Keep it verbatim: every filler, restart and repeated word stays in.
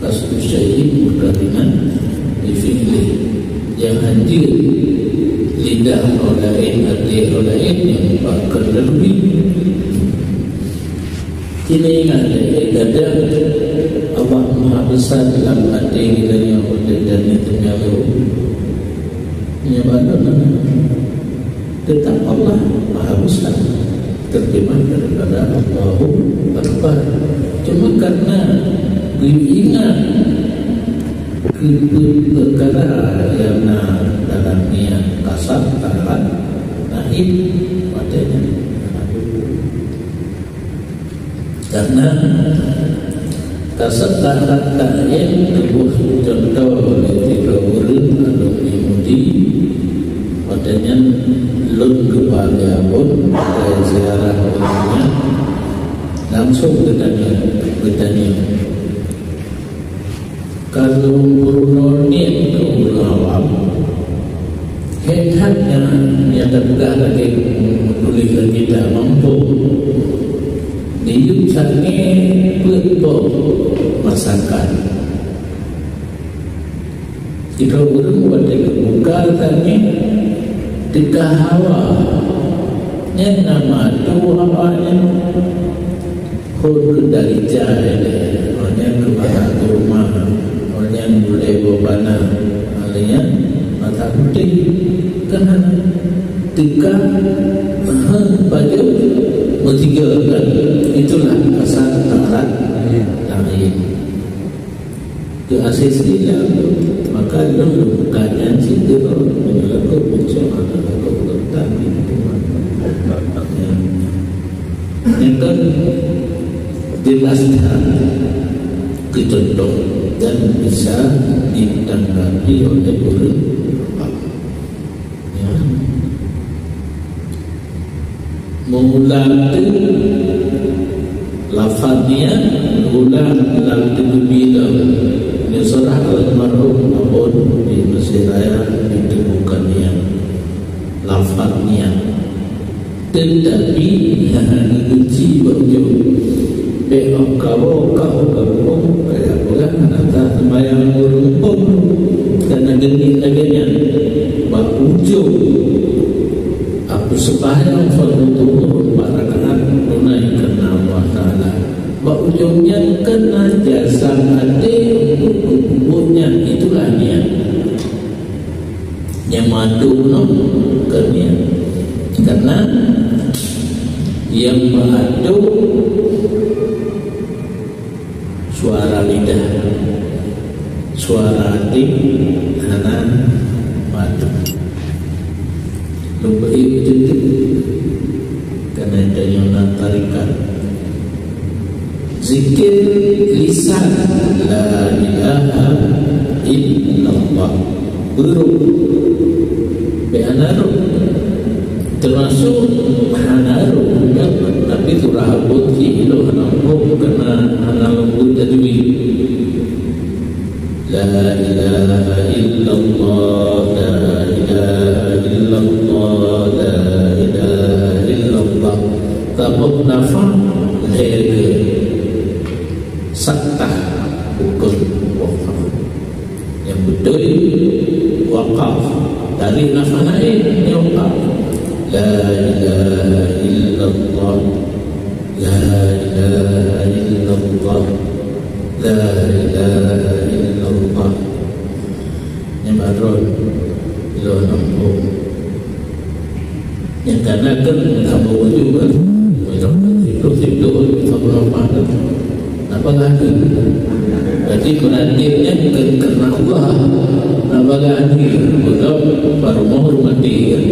Qasdu syai'in mukarinan bi fi'lih. Nyang hanjeuet lidah ureueng laén, até ureueng laén nyang bak keu lalui. Keuneuk ingat lé, kadang Allah Maha Besar dalam até geutanyoe, watèe geutanyoe teunyalo. Nyan baru na. Tetap Allah Maha Besar, terjemah daripada Allahu Akbar. Cuma karena geuingat keu peukara nyang na dalam niat, kasab, taat, naib, watèe nyan. Karena kasab, taat, naib teuboh cuntoh lé sidroe ureueng atau Yahudi, watèe nyan lôn geuba lé Abon, watèe ziarah ureueng nyan, langsung geutanyong, geutanyong. Ka lôn peurunoe niet keu ureueng awam, hèk that nyang, nyang tapeugah lagèe meutuléh lam kitab mampu diyueb sangè peuet boh masakan. Sidroe ureueng watèe geubuka sangè teuka hawa, nyan na madu hawa nyan. Phôn keu dari jai lé, awak nyan keu mata kurma, awak nyan bulèe boh bana, awak nyan mata putéh. Kan hana teuka, ha, pajoh meusigoe kan. Itulah kasab, taat, laén. Keu asoe silap, maka lôn buka nyan sigoe meunyoe lakoe meunyoe hana lakoe teuntang di teuma. Nyan kan jelas that keu cuntoh dan bisa ditanggapi oleh ureueng awam. Ya. Meuulang teuk lafaz nyan, ulang lam teumeubi lom. Nyoe seurah almarhum Abon di Mesir Raya ditemukan nyan. Lafaz nyan. Teutapi, hana geuci bak ujong. Bèk meukawo-kawo gampông, kaya peugah hana that seumayang ureueng muphom, kana geuniet lagèe nyan. Bak ujong, aku seumayang fardu zuhur empat rakaat tunai karena Allah Taala. Bak ujong nyan kana jasam até untuk peubuet nyan, itulah niat. Nyang meuadoe nyoe keu niat. Karena nyang meuadoe suara lidah, suara até hana meuadoe. Lôn bri beuteupeue, karena tanyoe na tarekat. Zikir lisan, la ilaha illallah. Huruf. Bèk hana rôh. Teumasuk hana rôh, tapi surah Abon jih lôn hana rôh, karena hana lôn tajwid. La ilaha illallah, la ilaha illallah, la ilaha illallah. Saboh nafah lhèe keu saktah bukon wakaf. Nyang beutôi wakaf dari nafah laén nyang wakaf. La ilaha illallah. La ilaha illallah. La ilaha illallah. Nyan baroe lôn ampôn. Nyang kana kan hamba wajib kan. Hidup, hidup, hidup, hidup, hidup. Napa lagi? Jadi berarti nyan kan karena Allah. Napa lagi? Bukan baru mau hormati kan.